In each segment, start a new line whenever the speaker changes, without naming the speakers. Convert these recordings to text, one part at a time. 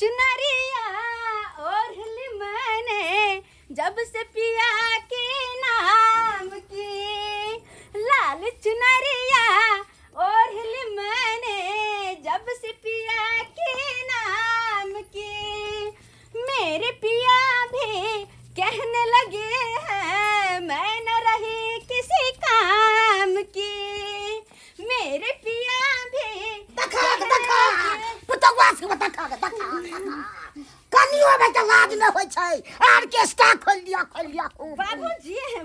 चुनरिया ओढ़ली मैंने जब से पिया के नाम की, लाल चुनरिया ओढ़ली मैंने जब से पिया के नाम की। मेरे पिया भी कहने लगे हैं मैं न रही किसी काम की, मेरे पिया भी
देखा
कहने
देखा
लगे।
पुतौआ से देखा देखा कनियो में के लाज न होइ छै। आर्केस्ट्रा खोल लिया, खोल लिया खूब।
बाबूजी
हैं?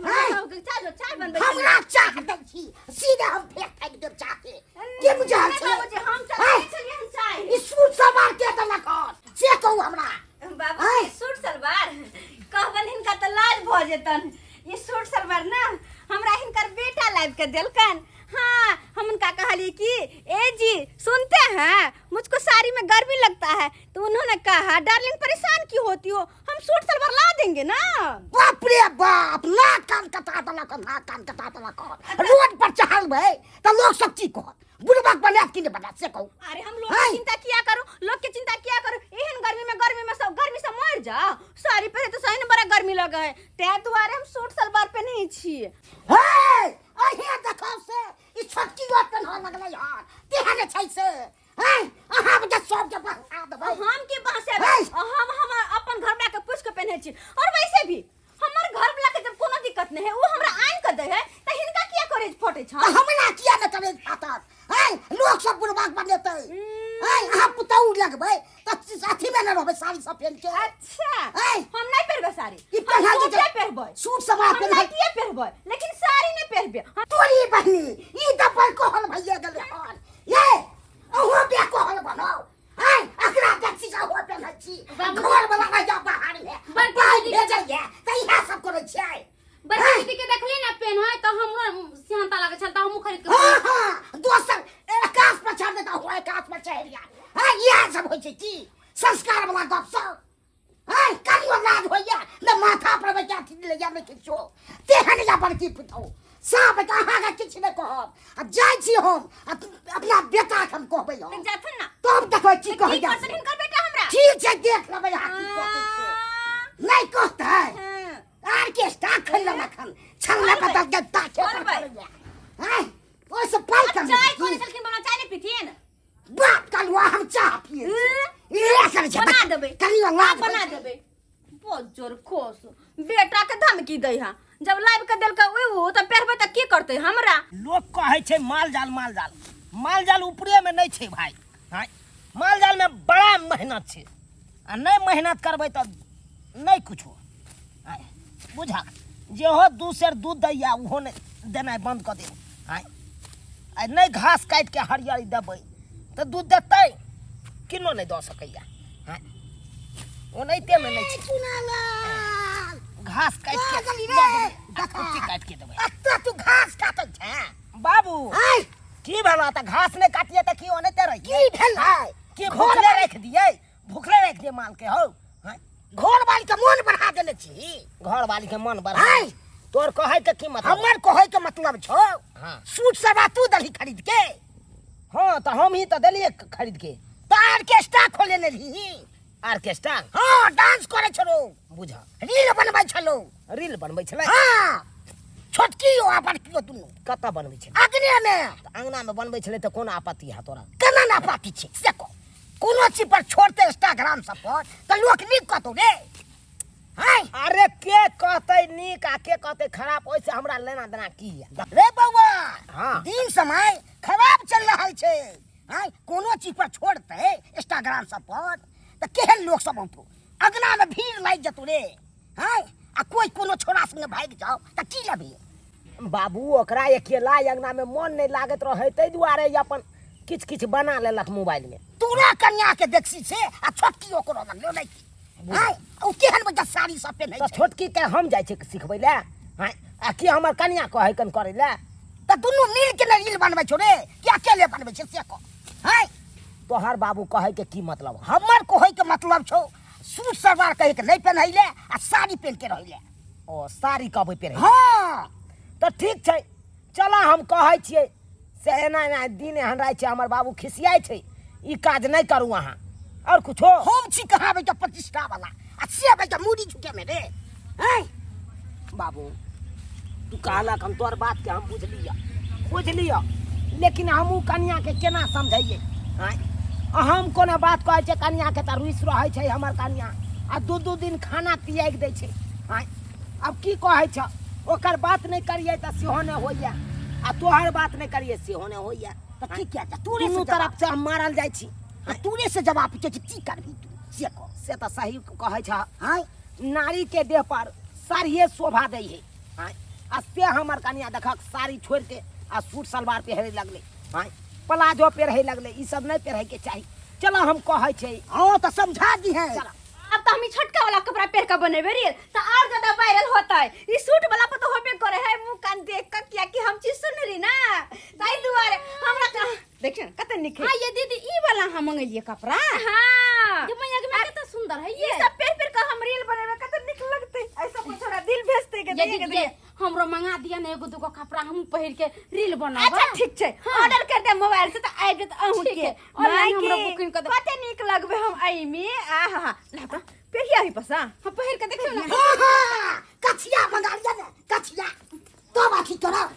चाय चाय बनबै
हमरा चाह दै छी, सीधे हम फेंक फेंक देब चाह के। के बुझल छै
बाबूजी? हम चाय
हैं?
छलियै हम चाय।
ई सूट सलवार के देलक हन से कहू हमरा।
बाबूजी
हैं?
सूट सलवार कहबन हिनका तऽ लाज भऽ जेतन। ई सूट सलवार ना हमरा हिनकर बेटा लाबि के देलकन। हाँ, हम उनका कहलिए कि ए जी सुनते हैं, मुझको साड़ी में गर्मी लगता है, तो उन्होंने कहा डार्लिंग परेशान क्यों होती हो, हम सूट सलवार ला देंगे ना।
बाप रे बाप, नाक कान कटा देलक हन, नाक कान कटा देलक हन। रोड पर चढ़बै तऽ लोक सब की कहत? बुढ़बक बनायत कि नहि बनायत से कहू।
अरे हम लोग के
हैं?
चिंता किया करो, लोग के चिंता किया करो। एहन गर्मी में, गर्मी में सब गर्मी से मर जाओ। साड़ी पहने तो सही न बड़ा गर्मी लगे है, ते दुआरे हम सूट सलवार पहने छिए।
हे अहे देखो से ई छोटकी लोग पेन्हऽ लगलै हन, तेहन छै से। हैं, अहाँ बच्चा सब के बहसा देबै।
हम के बहसेबै?
हैं?
हम अपन घर वाला के पूछ के पहने छी। और वैसे भी हमर घर वाला के जब कोनो दिक्कत नहीं है, वो हमरा आन के दे है, त हिनका किया करेज फटे छ?
तऽ हमरा किया ने करेज फाटत? हैं, लोक सब बुढ़बाक बनेतै। हैं, अहाँ पुतहु लगबै तऽ अथी में ने रहबै साड़ी सब पहिन के।
अच्छा।
हैं?
हम नहीं पहनबै साड़ी।
ई
हम
पहिरल
सूटे
जेतै।
पहनबै।
सूट सलवार
हम
पहिनबै।
नाइटिये पहनबै, लेकिन साड़ी नहीं पहनबै हम।
तोरी बहिनी, ई तऽ बड़को हल भइए गेलै हन। ये अहूँ बेकोहल बनाउ। हैं, अकरा देखी से अहूँ पेन्है छी।
बाबूजी।
घर वाला रहि जाउ बाहर में।
बड़की
पाइ
दीदी के-
भेजैया तऽ इएह सब करै छियै।
बड़की
हैं?
दीदी के देखली ना पेन्है तऽ हमरो सेहनता लागै छल तऽ हमहूँ खरीद के
हाँ हाँ, दोसर आकाश पर चढ़ देता हो, आकाश पर चढ़ गया। हाँ, इएह सब होइ छै की संस्कार वाला गप सब। हाँ, कनियो लाज होइया ने माथा पर बैठा अथी लैया ने किछो। तेहन या बड़की पुतहु साहब के अहाँके किछु नहि कहब। आ जाइ छी हम आ अपना बेटाके हम कहबै हम।
जाथुन ना।
तब देखबै की
की
कहैया।
करतन हिनकर बेटा हमरा?
ठीक छै, देख लेबै अहाँ की कहतै से। नहि कहतै?
हाँ।
आर्केस्ट्रा खेल लेलक हन, छल्ला
खोलबै।
बदल के ताके पर
खोलबै।
करैया। हैं, ओहिसँ पाइ कम
चाय खोले छलखिन बना, चाय नहि पीथिन?
बात कलुआ, हम चाह पिए छी। इएह करै छै।
बना देबै।
कनियो लाज
बना
होइ छै।
देबै। बहुत जोर खोस बेटा के धमकी दै हा, जब लाइब के देलकै ओ तऽ पहरबै तऽ की करतै हमरा?
लोक कहै छै माल जाल, माल जाल, माल जाल ऊपरे में नहीं छै भाई। हाँ, माल जाल में बड़ा मेहनत छै, आ नहीं मेहनत करबै तऽ नहीं कुछो। आँय, बुझा जेहो 2 सेर दूध दैया ओहो नहीं देनाइ बंद कऽ देब। आँय, आ नहीं घास काटि के हरियरी देबै तऽ दूध देतै किनो नहीं दऽ सकैया। आँय, ओनाहिते में नहीं छै। घास काटि के
आ गेली रे।
दऽ देबै, आ कुट्टी काटि के देबै।
एते तू घास काटै छें?
बाबू।
आँय।
की भेल तऽ घास नहीं काटिए तऽ की ओनाहिते रहिए?
की भेल है?
की भूखले राखि दियै? भूखले राखि दियै माल के? हौ, आँय?
घर वाली के मन बढ़ा देने छी।
घर वाली के मन बढ़ा
आँय।
तोर कहै के की मतलब?
हमर कहै के मतलब छौ,
हाँ।
सूट सलवार तू दलही खरीद के?
हाँ, तऽ हम ही तऽ देलियै खरीद के।
तऽ आर्केस्ट्रा खोले लेलही?
आर्केस्ट्रा?
हाँ, डांस करै छलौ।
बुझ।
रील बनबै छलौ।
रील बनबै छलै?
हाँ, छोटकी आ बड़की दुनू।
कतऽ बनबै छलै?
अगने में।
तऽ अंगना में बनबै छलै तऽ कोन आपत्ति है तोरा?
केना ने आपत्ति छै से कह? कोनो चीज पर छोड़ते इंस्टाग्राम सब पर तऽ लोक नीक कहतौ रे। हैं?
अरे के कहतै नीक आ के कहतै खराब, ओहिसे हमरा लेना देना की है?
रे बौआ,
हाँ।
दिन समय खराब चल रहल छै। हैं, कोनो चीज पर छोड़ते इंस्टाग्राम सब पर तऽ केहन लोक सब औतौ, अगना में भीड़ लागि जेतौ रे। हैं, आ कोई कोनो छोरा संगे भागि जाओ तऽ की लेबही?
बाबू, ओकरा अकेला अंगना में मन नहीं लागत रहे, ताहि दुआरे ई अपन किछ किछ बना लेलक मोबाइल में।
तोरा कन्या के देखसी से आ छोटकी ओकरो लगलो नहीं की। हैं, ओ केहन बच्चा साड़ी सब पेन्है
तऽ
छै?
छोटकी के हम जाइ छियै सिखबै लए। हैं, आ की हमर कन्या कहै कन करै लए?
तऽ दुनू मिल के ने रील बनबै छौ रे, कि अकेले बनबै छै से कह? हैं?
तोहर बाबू कहै के की मतलब?
हमर कहै के मतलब छौ सूट सलवार कहै के नहीं पेन्है ले आ साड़ी पेन्ह के रहै ले।
ओ साड़ी कहबै पेन्है?
हाँ।
तऽ ठीक छै, चल हम कहै छियै से एना एना दिन एहन रहै छै, हमर बाबू खिसियाइ छै, ई काज नहि करू अहाँ। और कुछो
हम छी कहाबै के प्रतिष्ठा वाला आ से आबै के मूड़ी झुके में रे हैं
बाबू तू कहलक हम तोहर बात के हम बुझलिया बुझलिया लेकिन हमहूँ कनिया के केना समझैयै आँय हम कोनो बात कहै छियै कनिया के तऽ रुसि रहै छै हमर कनिया आ दू दू दिन खाना तियागि दै छै आँय आब की कहै छ ओकर बात नहि करियै तऽ सेहो नहि होइए आ तोहर बात नहि करियै सेहो नहि होइए
तऽ की किया तोरे
दुनू
से जवाब
तरफ से हम मारल जाइ छी
तऽ तोरे से जवाब पूछै छी की करबी तू से कह
से तऽ सही कहै छ
आँय
नारी के देह पर साड़िए शोभा दै है आँय आ से हमर कनिया देखक साड़ी छोड़ि के आ सूट सलवार पहिरे लगलै आँय प्लाजो पहिरे लगलै ई सब नहि पहिरे के चाही चलो हम कहै छै
हाँ तऽ समझा दी है
चल
अब तो हम ई छोटका वाला कपड़ा पहिर के बनेबे रील तो और ज्यादा वायरल होता है ई सूट वाला पर तो होबे करे है मुंह कान देख के किया कि हम चीज सुन रही ना ताई दुआरे हमरा का देखियो कते नीक है
हाँ ये दीदी ई वाला हम मंगेलिए कपड़ा
हां
ये मैया के कते सुंदर है
ये
ये
सब पहिर पहिर के हम रील बनेबे कते नीक लगते ऐसा कुछ हमरा दिल भेजते के
ये
दिए के
दीदी ये
दिए
हमरो मंगा दिया ने एगो दूगो कपड़ा हम पहिर के रील बनाब
अच्छा ठीक छै ऑर्डर कर दे मोबाइल से त आबि जेत अहूँ
ठीक
के
है, ऑनलाइन
माय
हमरो
के,
बुकिंग कर दे।
कते नीक लगबे हम एहिमे आहा हा ला त पेरिया ही पसा
हम पहिर के देखियो ना
हाँ हाँ कछिया मंगा लिया ने कछिया तब अथी करब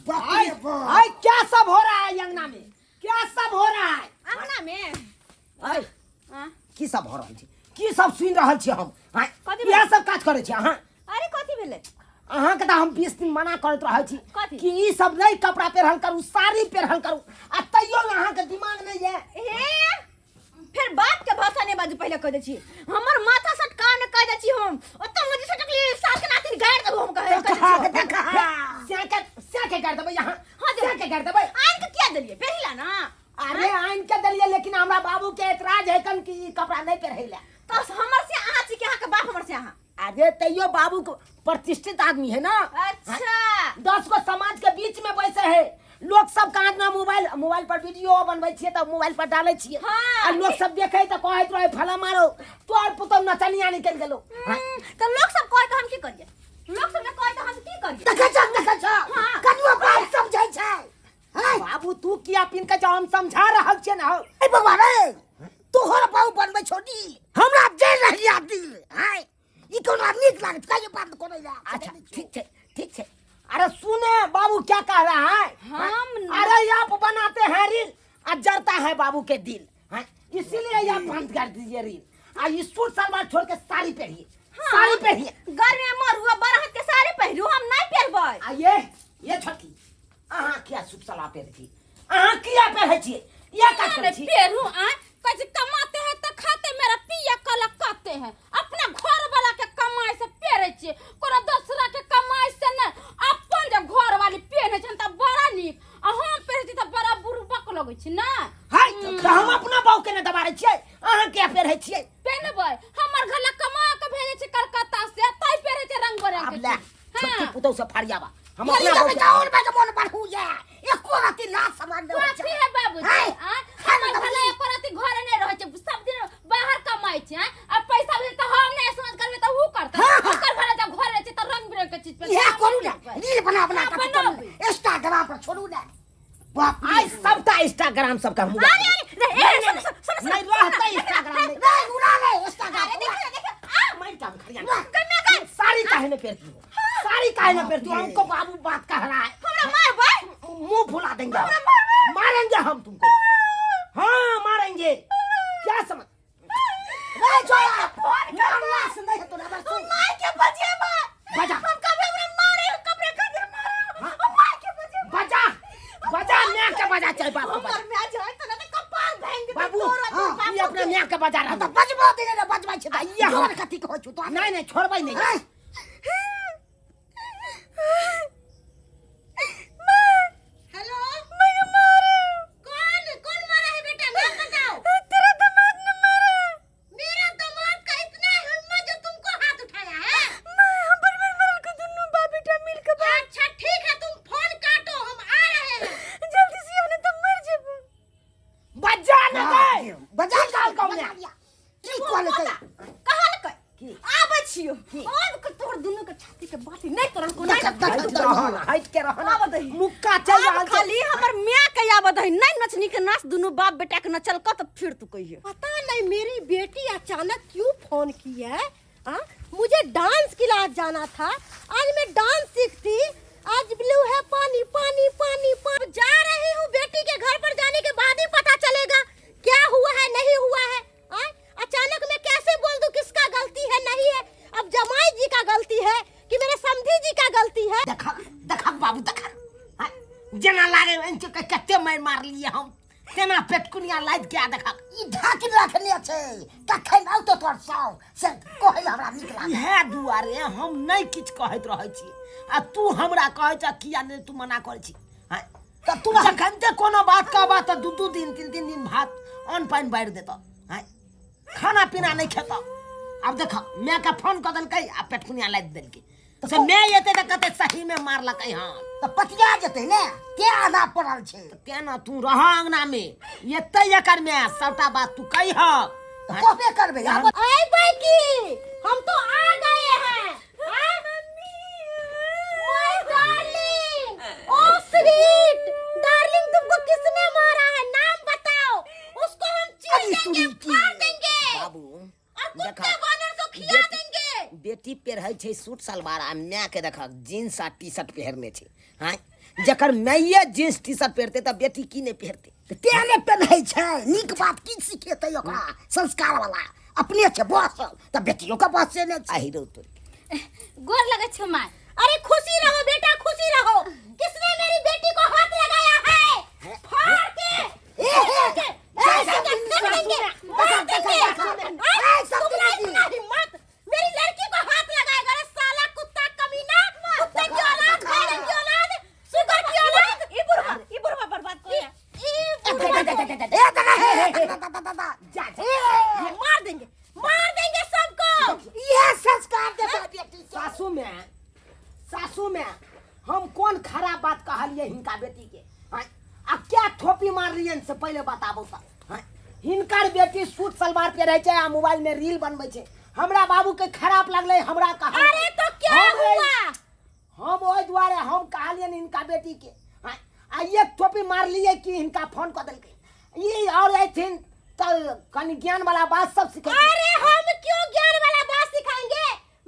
बाप
आय
रे बाप
आय क्या सब हो रहा है अंगना में क्या सब हो रहा है
अंगना में
आय
हाँ?
की सब हो रहल छै की सब सुनि रहल छी हम आँय
कथी
इएह सब काज करै छी अहाँ
अरे कथी भेलै
अहाँके तऽ हम 20 दिन मना करैत रहै छी
कथी?
कि ई सब नहि कपड़ा पहिरल करू साड़ी पहिरल करू आ तैयो ने अहाँके दिमाग नहि यऽ
हे फिर बाप के भाषा नहीं बाजू पहले कह दै छी हमर माथा सटका ने कह दै छी हम ओतऽ मुझे सटकली सास के नातिन गाड़ देबो हम कहे कह दै छियौ।
देखा
स्याके स्याके कर देबै यहाँ
हाँ, देबै।
स्याके कर देबै
आनि के किया देलियै पहिला ना
अरे आनि के देलियै लेकिन हमरा बाबू के एतराज है कन कि ई कपड़ा नहीं पहिरै ला
तो हमर से अहाँ छी कि अहाँ के बाप हमर से अहाँ
अरे तैयो बाबू के प्रतिष्ठित आदमी है ना
अच्छा
10 गो समाज के बीच में बैसे है लोग सब कहाँ ना मोबाइल मोबाइल पर वीडियो बनबै छियै तऽ मोबाइल पर डालै छियै
हाँ।
आ लोग सब देखै तऽ कहैत रहै फला मारो तोहर पुतहु नचनिया निकलि गेलो
तो लोग सब कहै तऽ हम की करियै लोग सब जे कहै तऽ हम की करियै
देखै छ देखै छ
हाँ।
कनियो बात समझै छै हैं
बाबू तू किया पिन के हम समझा रहल छियै ना हौ
ए बौआ रे तोहर बाबू बनबै छौ डील हमरा जरि रहलिया दिल हैं ई कोना नीक लागत कहियो बात करै ला
अच्छा ठीक छै ठीक छै अरे सुने बाबू क्या कह रहा है
हम
अरे आप बनाते हैं रील आ जरता है बाबू के दिल हैं इसीलिए आप बंद कर दीजिए रील आ ये सूट सलवार छोड़ के साड़ी पहनिए साड़ी पहनिए
गर्मी में मरू आ बरहत के साड़ी पहिरू हम नहीं पहिरबै
आ ये छोटकी अहाँ किया सूट सलवार पहनै छी अहाँ किया पहनै छी ये काज करै छी
पेरू आ कहै छै कमाते हैं तो खाते मेरा पिया कलकते हैं अपना घर वाला के कमाई से पेरे छियै कोनो दोसरा के कमाई से नहि अपन जे घर वाली पेने छै तऽ बड़ा नीक आ हम पेरे छी तऽ बड़ा बुड़बक लगै छै ने
हाय तऽ हम अपना बाबू के ने दबारै छियै अहाँ किया पहनै छियै
पेनबै हमर घर ला कमा के भेजै छै कलकत्ता से तै पेरे छै रंग बिरंग
आब
के
ले
चीज।
छोटकी
हाँ।
पुतहु से फरियाबा हम
बोली
अपना
तो
बाबू के-
जाओ में मन बढ़ू जा एको राती लाज समान नहीं होइ
कथी है बाबूजी
हाय,
आँय?
हाय,
हमर
बाबूजी।
घर एको राति घरे नहि रहै छै सब दिन बाहर कमाइ छै आँय? आ पैसा भेज तऽ हम नहि समझ करबै तऽ ऊ करतै
हाँ, हाँ।
ओकर घर जब घर रहै छै तऽ रंग बिरंग के चीज पे
इएह करू ने रील बना बना
हाँ,
के
बनाबी।
इंस्टाग्राम पर छोड़ू ने बाप रे
आइ सबटा इंस्टाग्राम सबके हम उड़ा
अरे अरे
देबै।
ए, सुन सुन सुन
नहीं रहता इंस्टाग्राम में
नहीं उड़ा ले इंस्टाग्राम
अरे देखियो देखियो आ
मार काम खरिया
कन्या कर
साड़ी काहे ने पहनती हो साड़ी काहे ने पहनती हो हमको बाबू बात कह रहा है
हमरा मारबै
मुंह फुला देंगे हम। मारेंगे हम तुमको हाँ मारेंगे क्या समझ
रे छोड़ा मारला से नहीं तोरा बस
हम मार के बजेबा
बजा।
हम कभी हमरा मारे कपड़े खातिर मारे
हाँ।
हम मार के बजेबा
बजा बजा म्या के बजा चाहे बाप को बजा
हमर माय जाय त ना त कपाल भांग देतै
बाबू
तोरा
हाँ,
बाप
ये अपना म्या के बजा रहा
तऽ बजबो दे रे बजबै छै तऽ
ये हम-
तोहर कथी कहै छौ तो
नहीं नहीं छोड़बै नहीं
हैं?
हेलो कौन कौन मारा है बेटा नाम बताओ
तेरा दामाद ने मारा
मेरा दामाद का इतना हिम्मत जो तुमको हाथ उठाया है
मां हम बड़ मरल के दुन्नू बाप बेटा मिल के बाप
अच्छा ठीक है तुम फोन काटो हम आ रहे हैं
जल्दी से हमने तो मर जेबो
बजा न दे
बजा
निकाल
लिया
कौन
बजा लिया की कहलकै
कहलकै
की?
आबै छियो
की?
आब के तोर दुनू के छाती के बाती नहीं तोड़ल को नहीं
देख, देख, देख।
रहन हट के रहन
आबऽ दही।
मुक्का चल
आब
रहल छै
खाली हमर माय के आबऽ दही नहीं नचनी के नाच दुनू बाप बेटा के नचल क तऽ फिर तू कहिए
पता नहीं मेरी बेटी अचानक क्यों फोन की है आ? मुझे डांस क्लास जाना था आज मैं डांस सीखती आज ब्लू है पानी पानी पानी पानी जा रही हूँ बेटी के घर पर जाने के बाद ही पता चलेगा क्या हुआ है नहीं हुआ है आ? अचानक मैं कैसे बोल दूँ किसका गलती है नहीं है अब जमाई जी का गलती है कि मेरे समधी जी का गलती है
देख देख बाबू देख हाँ, जेना लागे के कते मारि मारलिए हम तेना पेटकुनिया लादि के आ देख
ई ढाकी रखने छै कखन औतो तोर साउ से कहै हमरा नीक लागल
इएह दुआरे हम नहि किछु कहैत रहै छी आ तू हमरा कहै छ किया नहि तू मना करै छी हाँ,
तऽ तू
जखन ते कोनो बात कहबा तऽ दू दू दिन तीन तीन दिन भात अन्न पानि बारि देतऽ हाँ, खाना पीना नहि खेतऽ आब देख मायके फोन कऽ देलकै आ पेटकुनिया लादि देलकै से माय एतै तऽ कते सहीमे मारलकै हन
तऽ पतिया जेतै ने के आधा पड़ल छै
तें ने तू रह अंगनामे एतै एकर माय सबटा बात तू कहिह
तऽ कहबे करबै आब
ऐ बैकी हम तो आ गए हैं हाँ? My darling oh sweet darling तुमको किसने मारा है नाम बताओ उसको हम चीर
अरे
देंगे
तुरी की।
फाड़ देंगे
बाबू
और कुत्ते
देखा
वानर को खिला देंगे
बेटी पेरहै छै सूट सलवार आ मायके देखक जींस आ टी शर्ट पहिरने छै आँय जकर माइए जींस टी शर्ट पहिरतै तऽ बेटी की नहि पहिरतै
तऽ तें ने पेन्है छै नीक बात की सिखेतै ओकरा संस्कार वाला अपने छै बसल तऽ बेटियो के बसे ने छै
आहि रौ तोरी
गोर लगै छौ माय
अरे खुशी रहो बेटा खुशी रहो किसने मेरी बेटी को हाथ लगाया है फाड़ के
ए, ए,
के,
ए,
ऐसे के फेंक देंगे मार देंगे
ए, सब
तुमने
दुनिया की।
इतना हिम्मत मेरी लड़की को हाथ लगाएगा अरे साला कुत्ता कमीना कुत्ते की औलाद भेड़े की औलाद सुगर की औलाद
ई बुढ़वा ई बुढ़वा बर्बाद कर
ई बुढ़वा को
ए, दादा, हे, हे, दादा, दादा, दादा,
जा जा।
मार देंगे मार देंगे सबको
इएह संस्कार देता बेटी के।
सासू में सासू में हम कोन खराब बात कहलिए हिनका बेटी के आँय? आ क्या ठोपी मारलियन से पहिले बताबू तऽ आँय? हिनकर बेटी सूट सलवार पहिरै छै आ मोबाइल में रील बनबै छै हमरा बाबू के खराब लगलै हमरा कहल
अरे तो क्या
हम ओहि-
हुआ
हम ओहि दुआरे हम कहलियन हिनका बेटी के आँय? आ एक ठोपी मारलिए कि हिनका फोन कऽ देलकै ई और अयथिन तऽ कनि ज्ञान वाला बात सब सिखेथिन
अरे हम क्यों ज्ञान वाला बात सिखाएंगे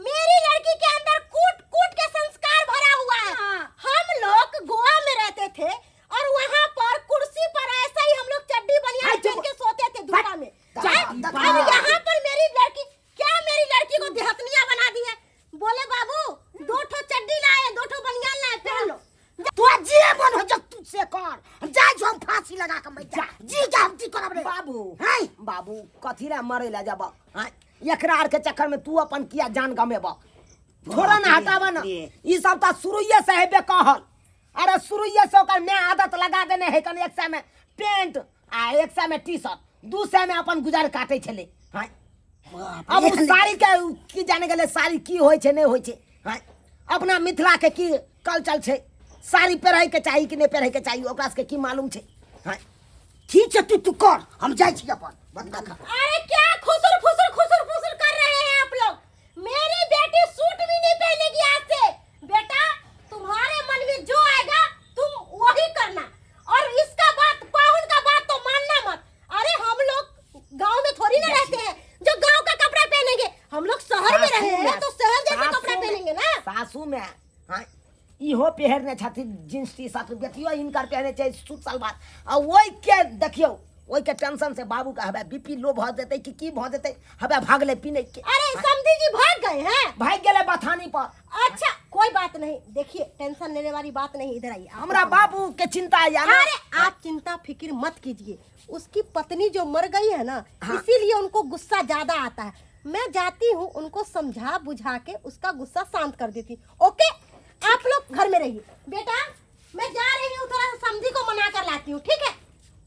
मेरी लड़की के अंदर कूट कूट के संस्कार भरा हुआ है
हाँ।
हम लोग गोवा में रहते थे और वहाँ पर कुर्सी पर ऐसा ही हम लोग चड्डी बनियान
चुप।
पहन के सोते थे धूपा में
जा,
हैं?
जा।
अब यहाँ पर मेरी लड़की क्या मेरी लड़की को देहतनिया बना दी है बोले बाबू दो ठो चड्डी लाए दो ठो बनियान लाए पहन लो
तोरा जे मन हो जा तू से कर हम जाइ छौ हम फांसी लगा के मरि जा जी जा हम की करब रे
बाबू
हैं
बाबू कथी ला मरे ला जब आँय? एकरा आर के चक्कर में तू अपन किया जान गमेब थोड़ा ना हटाबा ना ई सब तऽ शुरुए से हेबे कहल अरे शुरुए से ओकर मैं आदत लगा देने है कन एक सए में पेंट आ एक सए में टी शर्ट दू सए में अपन गुजर काटे छलै आँय? अब उ साड़ी के की जाने गेलै साड़ी की होइ छै नहि होइ छै आँय? अपना मिथिला के की कल्चर छै साड़ी पहिरैके चाही कि नहि पहिरैके चाही ओकरा सबके की मालूम छै आँय?
ठीक छै तू तू कर हम जाइ छी अपन बंद कर
अरे क्या खुसुर फुसुर खुसुर फुसुर कर रहे हैं आप लोग मेरी बेटी सूट भी नहीं पहनेगी आज से बेटा तुम्हारे मन में जो आएगा तुम वही करना और इसका बात पाहुन का बात तो मानना मत अरे हम लोग गांव में थोड़ी ना रहते हैं जो गांव का कपड़ा पहनेंगे हम लोग शहर में रहे हैं तो शहर जैसा कपड़ा पहनेंगे ना
सासू में हाँ इहो पहिरने छथिन जींस टी शर्ट देखियो हिनकर पहिरने छै सूट सलवार आ ओहिके देखियौ ओहिके टेंशन से बाबू के हवे बीपी लो भऽ जेतै कि की भऽ जेतै हवे भागलै पीने के
अरे समधी जी भाग गए हैं
भागि गेलै बथानी पर
अच्छा कोई बात नहीं देखिए टेंशन लेने वाली बात नहीं इधर आइए आप
हमरा बाबू के चिंता या ना
अरे आप चिंता फिक्र मत कीजिए उसकी पत्नी जो मर गई है ना इसीलिए उनको गुस्सा ज्यादा आता है मैं जाती हूँ उनको समझा बुझा के उसका गुस्सा शांत कर देती हूँ ओके आप लोग घर में रहिए बेटा मैं जा रही हूँ थोड़ा सा समझी को मना कर लाती हूँ ठीक है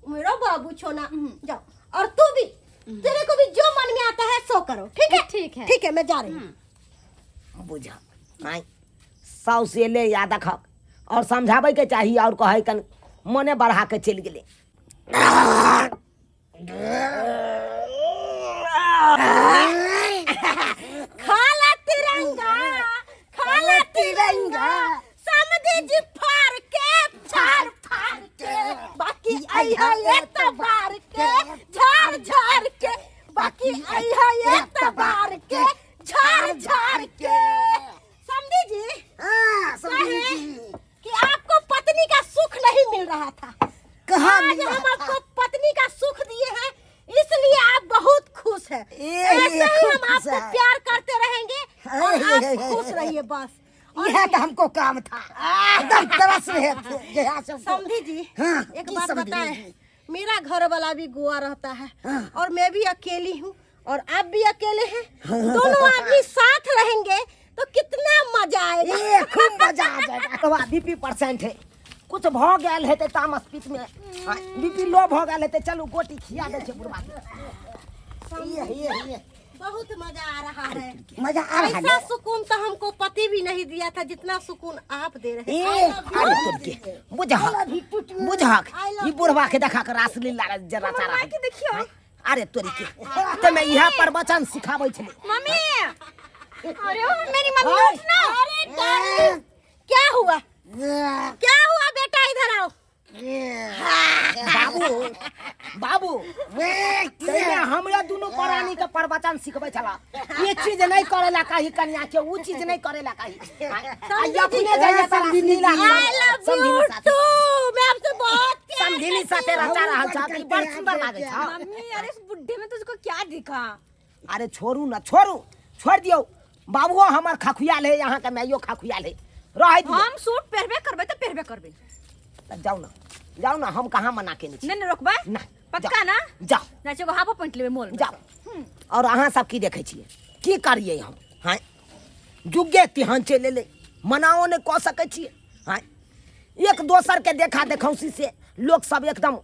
मेरा बाबू छोना जाओ और तू भी तेरे को भी जो मन में आता है सो करो ठीक है
ठीक है।
ठीक है मैं जा रही हूँ
बुझ आँय साउस एलै या देखक और समझाबैके चाही और कहै कन मने बढ़ा के चलि गेलै
खाला तिरंगा है एतबार के झाड़ झाड़ के। समझी जी?
हाँ, समझी
कहे
जी।
कि आपको पत्नी का सुख नहीं मिल रहा था।
कहाँ
आज
मिल रहा
हम
था?
आपको पत्नी का सुख दिए हैं, इसलिए आप बहुत खुश हैं।
ए,
ऐसे ही
खूब
हम
खुश
आपको
है।
प्यार करते रहेंगे और
ए,
आप
ए, ए,
खुश
ए,
रहिए बस। और
यह तो हमको काम था, एकदम तरस रहे थे यहाँ से हमको।
समझी जी,
हाँ,
एक
की
बात
समझी
बताएं,
जी?
मेरा घर वाला भी गोवा रहता है
हाँ।
और मैं भी अकेली हूँ और आप भी अकेले हैं, दोनों आदमी साथ रहेंगे तो कितना मजा आएगा।
ए खूब मजा आ जाएगा। बीपी परसेंट है, कुछ भ गेल हेतै तामस पीत में, बीपी लो भ गेल हेतै। चलू गोटी खिया दै छै बुढ़वा के।
ये ये ये
बहुत मजा आ रहा है।
मजा आ रहा है।
ऐसा सुकून तो हमको पति भी नहीं दिया था जितना सुकून आप दे रहे हैं।
ए अरे तोर के बुझहक बुझहक, ई बुढ़वा के देखा के रासलीला जरा चारा
माय के देखियो।
अरे तोरी के ते मैं इहा पर वचन सिखाबै छलै।
मम्मी, अरे ओ मेरी मम्मी उठ ना।
अरे डार्लिंग, क्या हुआ, क्या हुआ बेटा, इधर आओ।
बाबू बाबू, तैमे हमरा दुनू प्राणी के प्रवचन सिखबै छला, ये चीज नहीं करेला कही कन्या के, ऊ चीज नहीं करेला कही। आ अपने जाइए त Raslila
I love you to, मैं आपसे बहुत प्यार
समधिनी साथे रचा रहल छ, ई बड़ सुंदर लागै छ।
मम्मी, अरे इस बुढ़े में तुझको क्या दिखा?
अरे छोड़ू ना, छोड़ू, छोड़ दियौ। बाबुओ हमर खखुआल है, यहाँ के माइयो खखुआल है, रहै दियौ।
हम सूट पहनबे करबे त पहनबे करबे।
जाऊ ना, जाऊ ना, हम कहाँ मना के नहीं।
नहीं नहीं रोकबा
ना,
पक्का ना?
जाओ
ना, एगो हाफो पैंट लेबे मॉल में।
जाओ। और अहाँ सब की देखै छियै, की करियै हम? हाँ, जुगे तिहन चलि एलै, मनाओ नहि कऽ सकै छियै। हाँ, एक दोसरके देखा देखौसी से लोक सब एकदम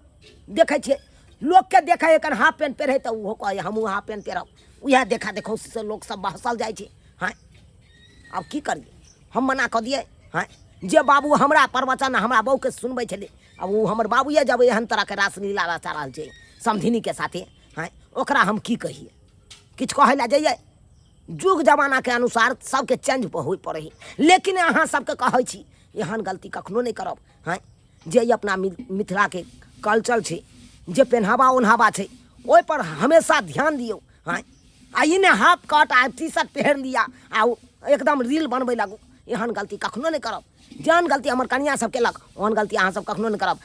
देखै छियै, लोकके देखै एखन हाफ पेंट पहिरै तऽ ओहो कहै हमहूँ हाफ पेंट पहिरब। उएह देखा देखौसी से लोक सब बहसल जाइ छै। हाँ, आब की करियै हम, मना कऽ दियै? हाँ, जे बाबू हमरा प्रवचन हमरा बहूके सुनबै छलै, आब ओ हमर बाबूए जब एहन तरहके रासलीला रचा रहल छै समधिनीके साथे, हाँ, ओकरा हम की कहियै? किछु कहै लए जइयै? युग जमानाके अनुसार सबके चेंज होइ पड़ै है, लेकिन अहाँ सबके कहै छी एहन गलती कखनो नहि करब। हाँ, जे ई अपना मिथिलाके कल्चर छै, जे पेन्हावा ओन्हावा छै, ओहिपर हमेशा ध्यान दियौ। हाँ, आ ई नहि हाफ कट आ टी शर्ट पहिर लिअ आ एकदम रील बनबै लागू, एहन गलती कखनो नहि करब। जेहन गलती हमर कनिया सब केलक ओहन गलती अहाँ सब कखनो नहि करब।